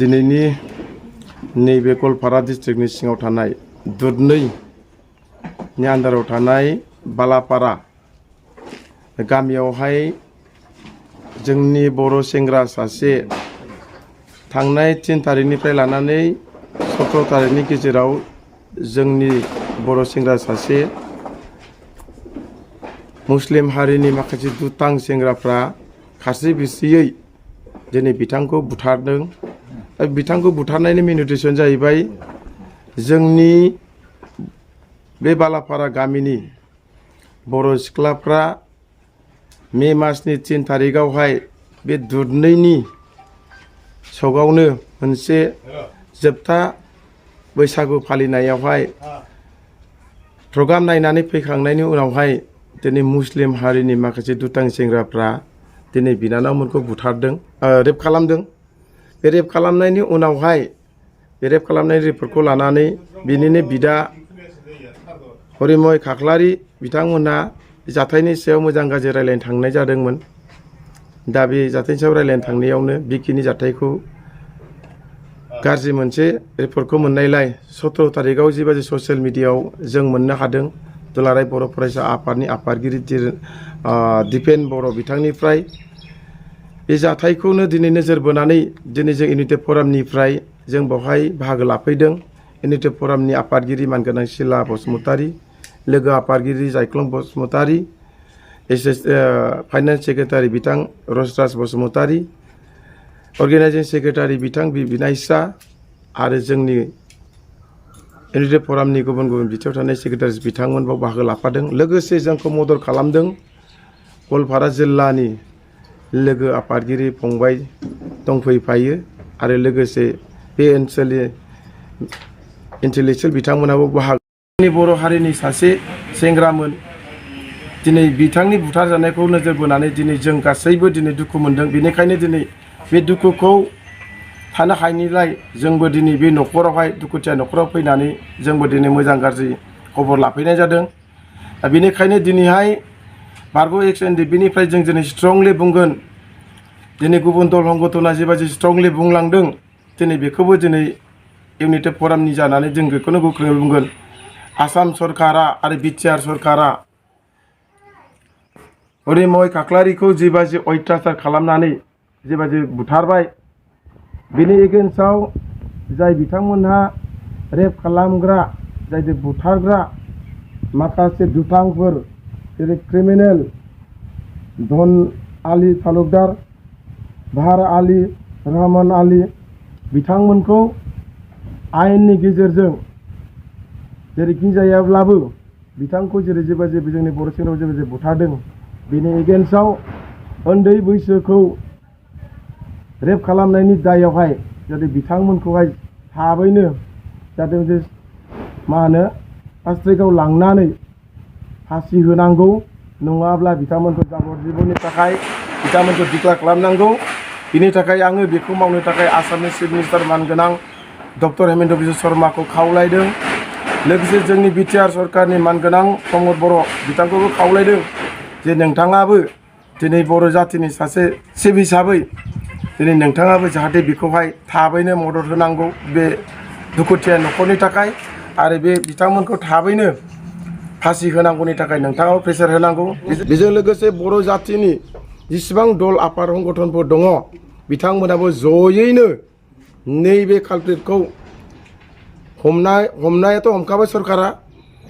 दिनैनि नैबे गवालपारा डिस्ट्रिक्टनि सिङाव थानाय दुधनैनि आन्दाराव थानाय बालापारा गामियावहाय जोंनि बर' सेंग्रा सासे थांनाय 3 तारिखनिफ्राय लानानै 17 तारिखनि गेजेराव जोंनि बर' सेंग्रा सासे मुस्लिम हारिनि माखासे दुथां सेंग्राफ्रा खास्रि बिस्रियै दिनै बिथांखौ बुथारदों। बिथांखौ बुथारनायनि मेन उद्देश्यआ जाहैबाय जोंनि बे बालापारा गामिनि बर' सिख्लाफ्रा मे मासनि 3 तारिखआवहाय बे दुधनैनि सगावनो मोनसे जोबथा बैसागु फालिनायावहाय प्रग्राम नायनानै फैखांनायनि उनावहाय दिनै मुस्लिम हारिनि माखासे दुथां सेंग्राफ्रा दिनै बिनानावमोनखौ बुथारदों, रेप खालामदों। बे रेप खालामनायनि उनावहाय बे रेप खालामनाय रिपर्टखौ लानानै बिनिनो बिदा हरिमय खाख्लारि बिथांमोनहा जाथायनि सायाव मोजां गाज्रि रायलायनो थांनाय जादोंमोन। दा बे जाथायनि सायाव रायलायनो थांनायावनो बेखिनि जाथायखौ गाज्रि मोनसे रिपर्टखौ मोननायलाय 17 तारिखआव जिबायदि ससियेल मिडियायाव जों मोननो हादों दुलाराय बर' फरायसा आफादनि आफादगिरि दिपेन बर' बिथांनिफ्राय बे जाथायखौनो दिनै नोजोर बोनानै दिनै जों इउनिटि फरामनिफ्राय जों बेवहाय बाहागो लाफैदों। इउनिटि फरामनि आफादगिरि मानगोनां सिला बसुमतारी, लोगो आफादगिरि जायख्लं बसुमतारी, फाइनान्स सेक्रेटारि बिथां रसराज बसुमतारी, अर्गेनाइजिं सेक्रेटारि बिथां बिनाय शाह आरो जोंनि इउनिटि फरामनि गुबुन गुबुन बिथिङाव थानाय सेक्रेटारि बिथांमोन बाव बाहागो लाफादों। लोगोसे जोंखौ मदद खालामदों गवालपारा जिल्लानि लोगो आफादगिरि फंबाय दंफैफायो आरो लोगोसे बे ओनसोलनि इन्टेलेक्सुयेल बिथांमोनाबो बाहागो। जोंनि बर' हारिनि सासे सेंग्रामोन दिनै बिथांनि बुथारजानायखौ नोजोर बोनानै दिनै जों गासैबो दिनै दुखु मोनदों। बेनिखायनो दिनै बे दुखुखौ थानो हायैनिलाय जोंबो दिनै बे न'खरावहाय दुखुथिया न'खराव फैनानै जोंबो दिनै मोजां गाज्रि खबर लाफैनाय जादों। दा बेनिखायनो दिनैहाय बारग' XNDP-निफ्राय जों दिनै स्ट्रंलि बुंगोन दिनै गुबुन दल संगठना जेबायदि स्ट्रंलि बुंलांदों दिनै बेखौबो दिनै इउनिटि फरामनि जानानै जों बेखौनो गोख्रोङै बुंगोन। आसाम सरकारा आरो बिटिआर सरकारा हरिमय खाख्लारिखौ जिबायदि अयथासार खालामनानै जिबायदि बुथारबाय बेनि एगेन्स्टआव जाय बिथांमोनहा रेप खालामग्रा जाय बुथारग्रा माखासे दुथांफोर जेरै क्रिमिनेल धन आली तालुकदार, भार आली, रहमान आली बिथांमोनखौ आयेननि गेजेरजों जेरैखि जायाब्लाबो बिथांखौ जेरै जेबो जोंनि बर' सेंग्रायाव जेबो बुथारदों बेनि एगेन्स्टआव उन्दै बैसोखौ रेप खालामनायनि दायावहाय जाहाथे बिथांमोनखौहाय थाबैनो जाहाथे फास्ट्रेकआव लांनानै फासि होनांगौ, नङाब्ला बिथांमोनखौ जाबरजिबननि थाखाय बिथांमोनखौ डिक्लेयार खालामनांगौ। बिनि थाखाय आङो बेखौ मावनो थाखाय आसामनि चिफ मिनिस्टार मानगोनां डक्टर हेमेन्त बिश्व शर्माखौ खावलायदों। लोगोसे जोंनि बिटिआर सरकारनि मानगोनां प्रमद बर' बिथांखौबो खावलायदों जे नोंथाङाबो दिनै बर' जाथिनि सासे चिफ हिसाबै दिनै नोंथाङाबो जाहाथे बेखौहाय थाबैनो मदद होनांगौ बे दुखुथिया न'खरनि थाखाय आरो बे बिथांमोनखौ थाबैनो फासि होनांगौनि थाखाय नोंथाङाबो प्रेसार होनांगौ। बेजों लोगोसे बर' जाथिनि जेसेबां दल आफाद संगठनफोर दङ बिथांमोनाबो जयैनो नैबे कालप्रिटखौ हमनायाथ' हमखाबाय सरकारा,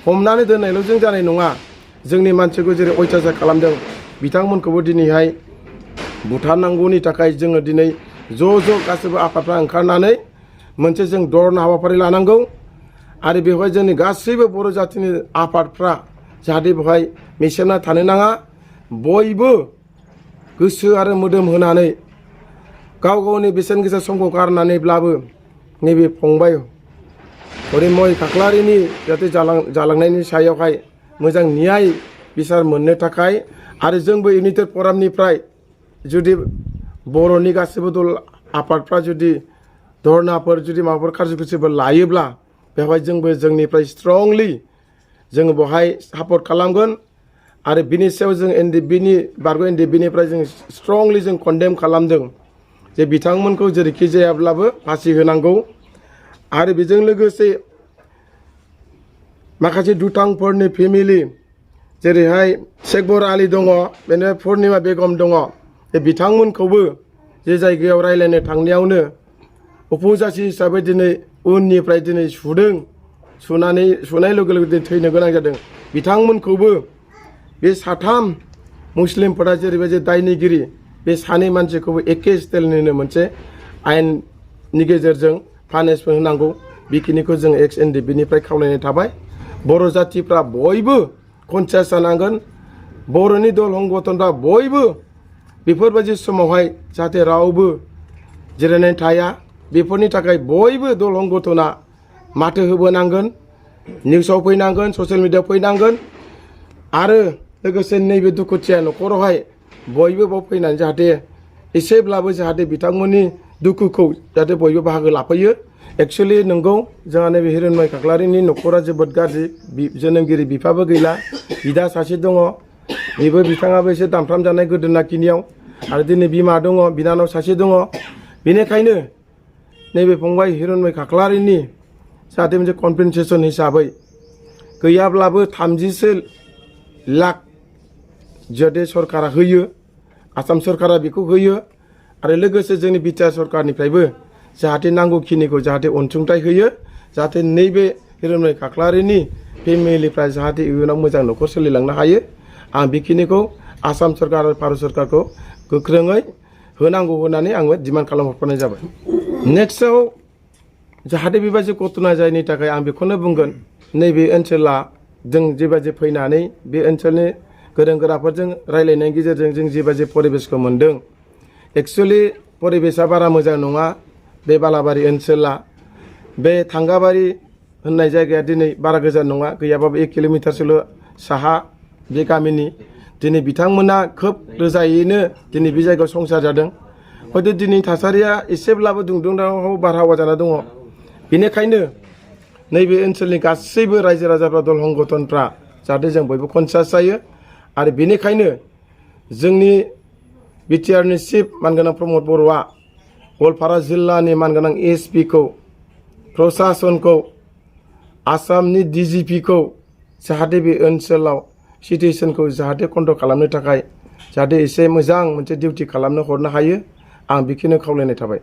हमनानै दोननायल' जों जानाय नङा। जोंनि मानसिखौ जेरै अयथासार खालामदों बिथांमोनखौबो दिनैहाय बुथारनांगौनि थाखाय जोङो दिनै ज' गासैबो आफादफ्रा ओंखारनानै मोनसे जों धरना हाबाफारि लानांगौ आरो बेवहाय जोंनि गासैबो बर' जाथिनि आफादफ्रा जाहाथे बेवहाय मेसेबना थानो नाङा, बयबो गोसो आरो मोदोम होनानै गाव गावनि बेसेन गोसा समखौ गारनानैब्लाबो नैबे फंबाय हरिमय खाख्लारिनि जाहाथे जालांनायनि सायावहाय मोजां न्याय बिसार मोननो थाखाय आरो जोंबो इउनिटेड फरामनिफ्राय जुदि बर'नि गासैबो दल आफादफ्रा जुदि धरनाफोर जुदि माबाफोर कार्ज'कुसिफोर लायोब्ला बेवहाय जोंबो जोंनिफ्राय स्ट्रंलि जोङो बेवहाय सापर्ट खालामगोन आरो बिनि सायाव जों एनडिएफबिनि बारग' एनडिएफबिनिफ्राय जों स्ट्रंलि जों कन्डेम खालामदों जे बिथांमोनखौ जेरैखि जायाब्लाबो फासि होनांगौ आरो बेजों लोगोसे माखासे दुथांफोरनि फेमिलि जेरैहाय शेखबर आली दङ बेनिफ्राय पुर्निमा बेगम दङ बे बिथांमोनखौबो जे जायगायाव रायलायनो थांनायावनो उपजाति हिसाबै दिनै उननिफ्राय दिनै सुनाय लोगो लोगो थैनो गोनां जादों बिथांमोनखौबो बे साथाम मुस्लिमफोरा जेरैबायदि दायनिगिरि बे सानै मानसिखौबो एखे स्टाइलनिनो मोनसे आयेननि गेजेरजों पानिशमेन्ट होनांगौ बेखिनिखौ जों XNDP-निफ्राय खावलायनाय थाबाय बर' जातिफ्रा बयबो कनसियास जानांगोन बर'नि दल संगठनफ्रा बयबो बेफोरबायदि समावहाय जाहाथे रावबो जिरायनानै थाया बेफोरनि थाखाय बयबो दल संगठना माथो होबोनांगोन निउसाव फैनांगोन ससियेल मिडियायाव फैनांगोन आरो लोगोसे नैबे दुखुथिया न'खरावहाय बयबो बाव फैनानै जाहाथे एसेब्लाबो जाहाथे बिथांमोननि दुखुखौ जाहाथे बयबो बाहागो लाफैयो एक्चुअलि नंगौ जोंहा नैबे हिरण्मय खाख्लारिनि न'खरा जोबोद गाज्रि जोनोमगिरि बिफाबो गैला बिदा सासे दङ बेबो बिथाङाबो एसे दामफ्राम जानाय गोदोना खिनियाव आरो दिनै बिमा दङ बिनानाव सासे दङ बेनिखायनो नैबे फंबाय हिरण्मय खाख्लारिनि जाहाथे मोनसे कम्पेनसेसन हिसाबै गैयाब्लाबो 30 लाख जाहाथे सरकारा होयो आसाम सरकारा बेखौ होयो आरो लोगोसे जोंनि बिटिआर सरकारनिफ्रायबो जाहाथे नांगौखिनिखौ जाहाथे अनसुंथाइ होयो जाहाथे नैबे हिरण्मय खाख्लारिनि फेमिलिफ्रा जाहाथे इयुनाव मोजां न'खर सोलिलांनो हायो आं बेखिनिखौ आसाम सरकार आरो भारत सरकारखौ गोख्रोङै होनांगौ होननानै आङो डिमान्ड खालामहरनाय जाबाय नेक्स्टआव जाहाथे बेबायदि घटना जायनि थाखाय आं बेखौनो बुंगोन नैबे ओनसोला जों जेबायदि फैनानै बे ओनसोलनि गोरों गोराफोरजों रायलायनायनि गेजेरजों जों जेबायदि परिबेसखौ मोन्दों एक्चुअलि परिबेसा बारा मोजां नङा बे बालाबारि ओनसोला बे थांगाबारि होननाय जायगाया दिनै बारा गोजान नङा गैयाबाबो 1 किल'मिटारसोल' साहा बे गामिनि दिनै बिथांमोना खोब रोजायैनो दिनै बे जायगायाव संसार जादों हयथ' दिनै थासारिया एसेब्लाबो दुंदुंदाव बारहावा जाना दङ बेनिखायनो नैबे ओनसोलनि गासैबो रायजो राजाफ्रा दल संगठनफ्रा जाहाथे जों बयबो कनसियास जायो आरो बेनिखायनो जोंनि बिटिआरनि चिफ मानगोनां प्रमद बर'आ गवालपारा जिल्लानि मानगोनां एसपिखौ प्रशासनखौ आसामनि DGP-खौ जाहाथे बे ओनसोलाव सिटुएसनखौ जाहाथे कन्ट्रल खालामनो थाखाय जाहाथे एसे मोजां मोनसे डिउटि खालामनो हरनो हायो आं बेखौनो खावलायनाय थाबाय।